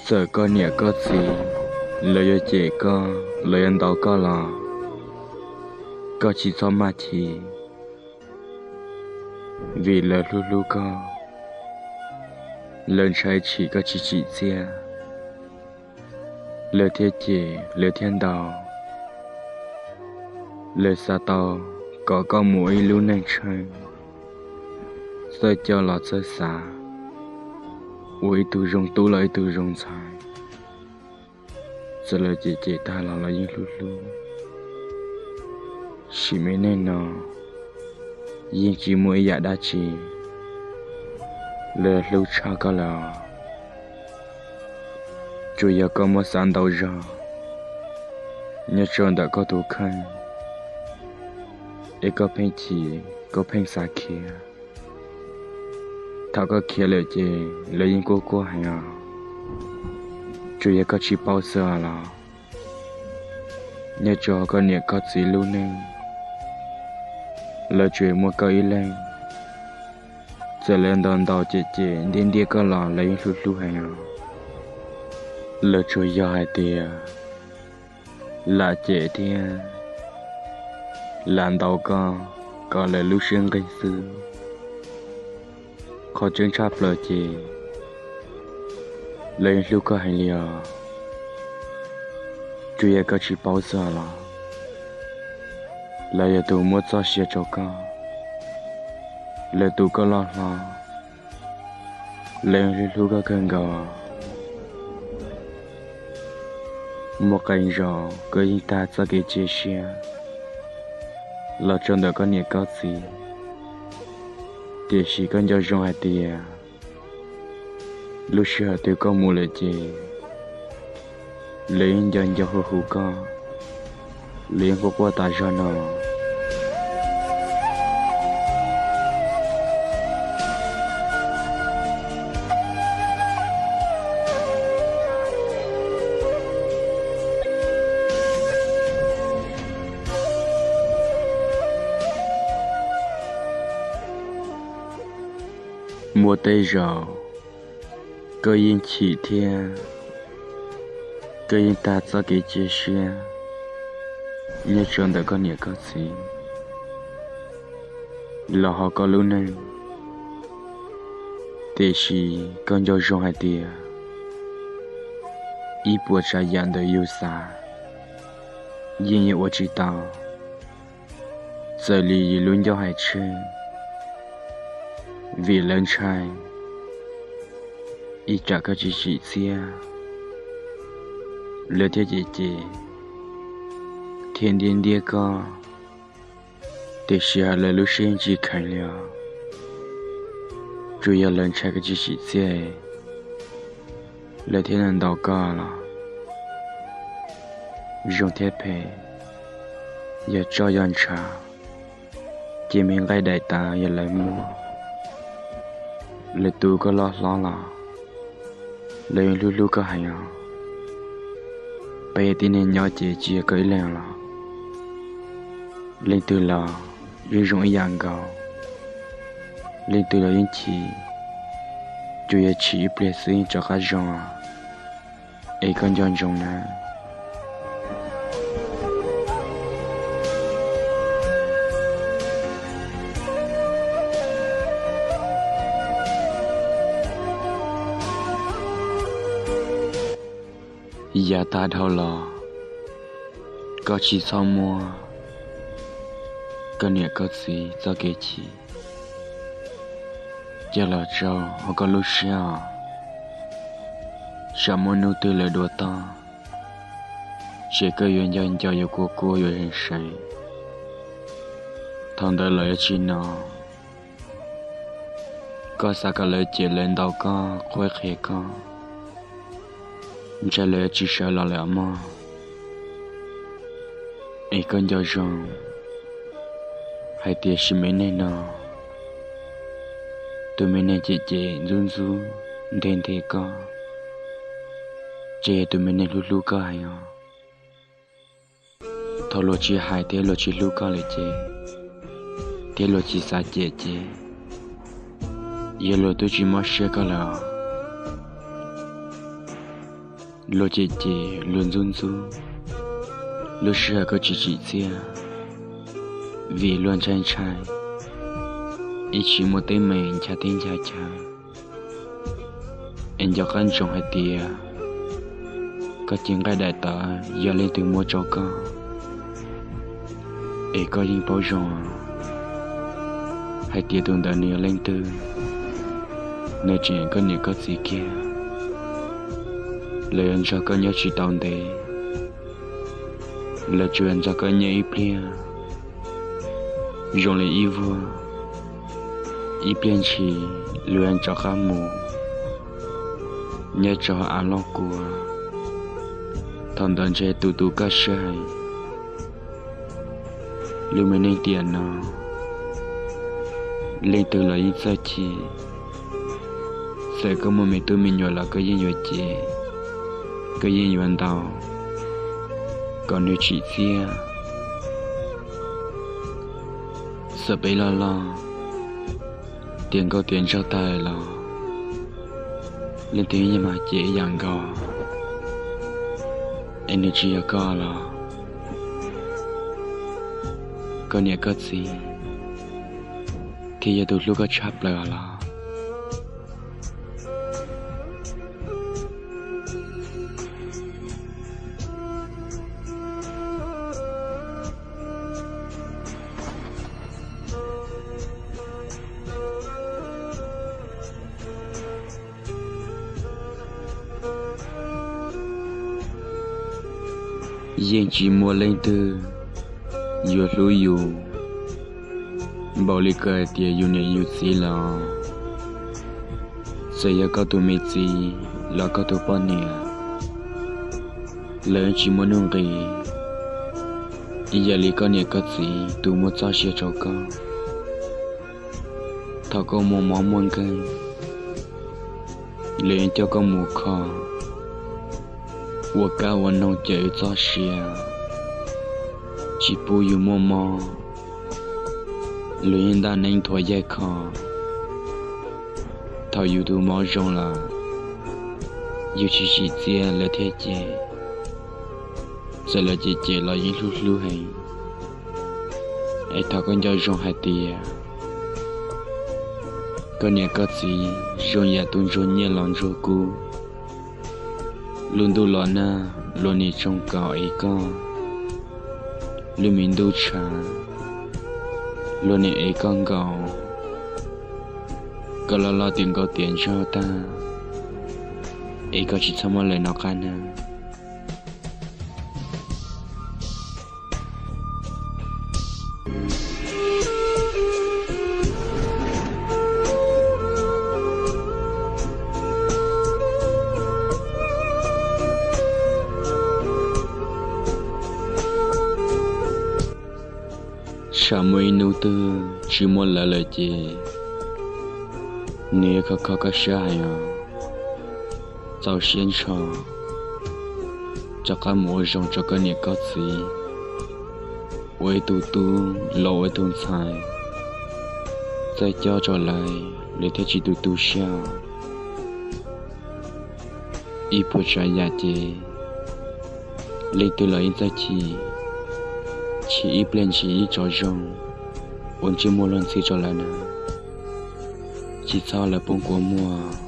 Txawm koj niam koj txiv lawv yuav cem koj, lawv yuav ntaus koj los koj tsis txhob maj chim, vim lawv hlub hlub koj, lawv ntshai tshim koj tsis tsim txiaj, lawv thiaj cem, lawv thiaj ntaus. Lawv xav tau kom koj mus ua ib lub neej tsheej, txawj coj los txawj xav, ua ib tug zoo tub los ib tug zoo ntxhais. Txawm lawv cem cem tag los lawv yeej hlub hlub. Sim me neej no yeej tsis muaj ib yam dab tsi lawv hlub tshaj koj lawm. Tsuas yog koj muab xav ntau zog nyob rau ntawm koj tus kheej, es koj pheej chim, koj pheej xav khiav. Thaum koj khiav lawm ces lawv yeej quaj quaj heev os. Tsuas yog koj tsis paub xwb los, nyob rau koj niam koj txiv lub neej, lawv tsuas muaj koj ib leeg. Txawm lawv ntaus ntaus cem cem ntiab ntiab koj los lawv yeej hlub hlub heev os. Lawv tsuas yog hais tias lam cem thiab lam ntaus koj kom lawv lub siab nqig xwb. Qhov tseeb tshaj plaws ces lawv yeej hlub koj heev li os. Tsuas yog koj tsis paub xwb los, lawv yog tus muab txoj sia rau koj, lawv tu koj loj hlob, lawv yeej hlub hlub koj kawg nkaus. Muaj qee zaus koj yeej tag txoj kev cia siab los rau ntawm koj niam koj txiv, tiam sis koj nco zoo hais tias lub sij hawm twg koj mus lawm ces lawv yeej nco nco hu hu koj, lawv yeej quaj quaj tas zog no. Muaj tej zaum koj yeej chim thiab koj yeej tag txoj kev cia siab nyob rau ntawm koj niam koj txiv los hauv koj lub neej, tiam sis koj nco zoo hais tias ib puas tsav yam ntawm yus xav yeej yuav ua tsis tau. Txawm li yus lub ncauj hais tseg, vim lawv ntshai ib tsam koj tsis tsim txiaj, lawv thiaj cem cem thiab ntiab ntiab koj, tiam sis lawv lub siab yeej tsis kheev li os. Tsuas yog lawv ntshai koj tsis tsim txiaj, lawv thiaj ntaus koj los zoo thiab phem, yog tsoj yog ntshav, ces me nqaij daim tav yog lawv muab, lawv tu koj loj hlob los lawv yeej hlub hlub koj heev os. Peb tib neeg nyob ces tsis yog koj ib leeg los, leej twg los yeej zoo ib yam nkaus, leej twg los yeej chim, tsuas yog chim ib pliag xwb yeej rov qab zoo. Es koj nco ntsoov na. Yav tag dhau los, koj tsis txhob muab koj niam koj txiv txoj kev chim coj los rau hauv koj lub siab os. Tsam muaj hnub twg lawv dua toj, ces koj yuav nco nco yuav kua kua yuav zeeg seev. Thaum ntawd lawv yuav tsis hnov. Koj xav kom lawv cem lawv ntaus koj qhuab qhia koj, ntshai lawv yuav tsis sawv los lawm os mog. Es koj nco zoo hais tias sim me neej no, tus me neeg cem cem ntxub ntxub nthe nthe koj, ces yog tus me neeg hlub hlub koj heev os. Thaum luag tsis hais thiab luag tsis hlub koj lawm ces, thiab luag tsis xav cem ces, yog luag twb tsis mob siab koj lawm os. Luag cem cem, luag ntxub ntxub, lub sij hawm koj tsis tsim txiaj, vim luag ntshai ntshai, ib tsis muaj teeb meem ncha teb ncha chaw. Es nco qab ntsoov hais tias koj cev nqaij daim tawv yog leej twg muab rau koj, es koj yeej paub zoo hais tias tus ntawd nws yog leej twg. Nws tseem yog koj niam koj txiv kiag. Lawv yuav nrog koj nyob tsis tau ntev, lawv tsuas yog nrog koj nyob ib pliag zoo li ib vuag, ib pliag ntshis luag yuav rov qab mus nyob rau hauv av loj kua. Thaum ntawd ntshe tus tus koj sawv heev. Lub me neej tiam no, leej twg los yeej txawj chim. Txawm koj muaj me tub me nyuam los koj yeej yuav cem, koj yeej yuav ntaus kom nws tsim txiaj. Txawm peb loj loj, tiav nkauj tiav nraug tag los leej twg yeej mag cem ib yam nkaus. Es nws tsis yog koj los koj niam koj txiv thiaj yog tus hlub koj tshaj plaws los? Yeej tsis muaj leej twg yuav hlub yus npaum li koj hais tias yus niam yus txiv los, txawm yog koj tus me txiv los koj tus poj niam, lawv tsis muaj nuj nqis ib yam li koj niam koj txiv tus muaj txoj sia rau koj. Thaum koj muaj mob muaj nkeeg, lawv yeej coj koj mus kho, ua kab ua noog cawm yus txoj sia, tsis pub yus muaj mob. Luag yeej ntaj neeb nthuav yaig kho. Thaum yus tus mob zoo lawm, yus tsis tsim txiaj lawv thiaj cem. Txawm lawv cem cem los yeej hlub hlub heev. Es thov koj nco zoo hais tias koj niam koj txiv zoo yam tus ntsuag nyiaj los ntsuag kub. Lub ntuj los nag luag nim tsoo kaum ev koj, lub me ntuj tshav luag nim ev koj nkaus. Koj loj loj tiav nkauj tiav nraug tag, es koj tsis txhob muab lawv nov qab nawb. Tsam muaj ib hnub twg tsis muaj lawv lawm ces nws yuav kho kho koj siab heev os. Txaus siab ntsho, rov qab mus ua zoo rau koj niam koj txiv, ua ib tug tub los ua ib tug ntxhais, txawj cob rau lawv, lawv thiaj tsis tu tu siab. Ib puas tsav yam ces leej twg los yeej txawj chim, chim ib pliag ntshis ib tso zoo, ua ntsej muag luag ntxhi rau lawv na, tsis txhob lawv poob kua muag.